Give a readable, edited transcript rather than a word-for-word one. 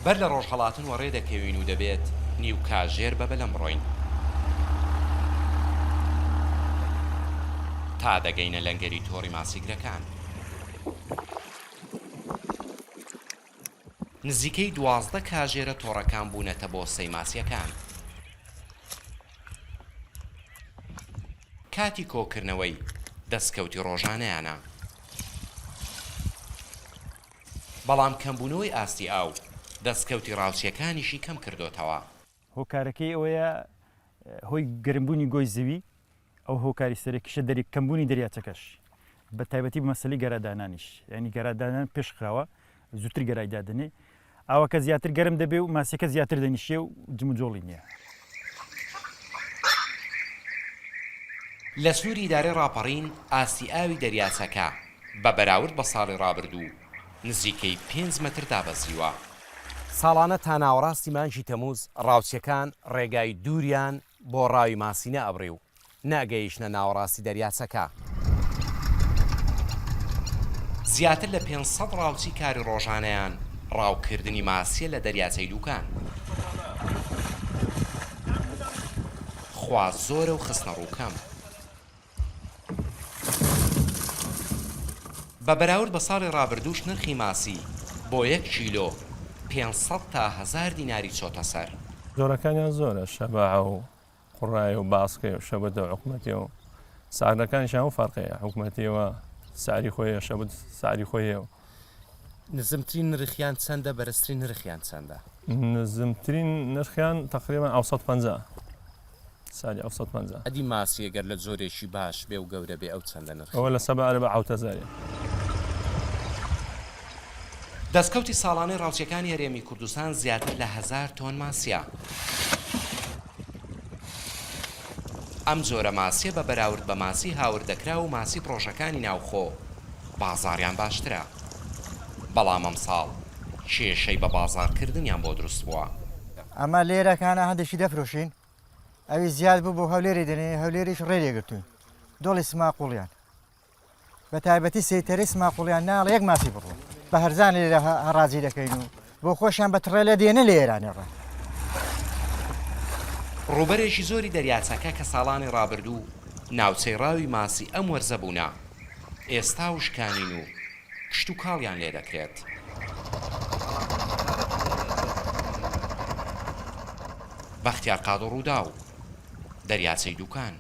بەر لە ڕۆژهەڵاتن وەڕێ دەکەوین و دەبێت نیو کاژێر بە بەلەم بڕۆین تا دەگەینە لەنگەری تۆڕی ماسیگرەکان. نزیکەی 12 کاژێرە تۆڕەکان بوونەتە بۆسەی ماسییەکان. کاتی کۆکردنەوەی دەستکەوتی ڕۆژانەیانە. بەڵام کەمبوونەوەی ئاستی ئاو دەستکەوتی ڕاوچییەکانیشی کەمکردۆتەوە. هۆکارەکەی ئەوەیە هۆی گەرمبوونی گۆی زەوی ئەو هۆکاری سەرەکیشە دەری کەمبوونی دەریاچەکەش بە تایبەتی بە مەسەلەی گەرادانانیش یانی گەرادانان پێش خراوە زووتر گەرای دادەنێ ئاوەکە زیاتر گەرم دەبێ و ماسیەکە زیاتر دەنیشێ و جموجۆڵی نییە. لە سنووری ئیدارەی ڕاپەڕین ئاستی ئاوی دەریاچەکە بە بەراورد بە ساڵی ڕابردوو نزیکەی پێنج مەتر دابەزیوە. ساڵانە تا ناوەڕاستی مانگی تەمووز ڕاوچیەکان ڕێگای دووریان بۆ ڕاوی ماسی نەئەبڕی و نەئەگەیشتنە ناوەڕاستی دەریاچەکە. زیاتر لە 500 ڕاوچی کاری ڕۆژانەیان ڕاوکردنی ماسیە لە دەریاچەی دوکان. خواست زۆرە و خستنەڕوو کەم. بە بەراورد بە ساڵی ڕابردووش نرخی ماسی بۆ یەک کیلۆ 500 تا هەزار دیناری چۆتە سەر. جۆرەکانیان زۆرە شەباعە و قوڕایە و باسکەیە و شەبەتە و حکومەتیە و سعرەکانیشیان هەموو فەرقی هەیە حکومەتیەوە سعری خۆی هەیە شەبەت سعری خۆی هەیە و نزمترین نرخیان چەندە بەرزترین نرخیان چەندە؟ نزمترین نرخیان تەقریبەن 750 سعری 750. ئەدی ماسی گەر لە جۆرێکی باش بێ و گەورە بێ ئەو چەندە نرخی؟ ئەوە لە سەبە ئەربە حەوت هەزاریە. دەستکەوتی ساڵانەی ڕاوچیەکانی هەرێمی کوردستان زیاتر لە هەزار تۆن ماسیە. ئەم جۆرە ماسیە بە بەراورد بە ماسی هاوردەکراو و ماسی پڕۆژەکانی ناوخۆ بازاڕیان باشترە، بەڵام ئەمساڵ کێشەی بە بازاڕکردنیان بۆ دروستبووە. ئەمە لێرەکانە هەندێکی دەفرۆشین ئەوی زیاد بوو بۆ هەولێری دەنێ هەولێریش ڕێ لێگرتوین دۆڵی سماقوڵیان بە تایبەتی سەیتەرەی سماقوڵیان ناڵێ یەک ماسی بڕۆ بە هەرزان لێرە هەڕاجی دەکەین و بۆ خۆشیان بە تڕێلە دێنن لە ئێرانێ ڕا. ڕووبەرێکی زۆری دەریاچەکە کە ساڵانی ڕابردوو ناوچەی ڕاوی ماسی ئەم وەرزە بوونە، ئێستا وشکانین و کشتوکاڵیان لێ دەکرێت. بەختیار قادر ڕووداو، دەریاچەی دووکان.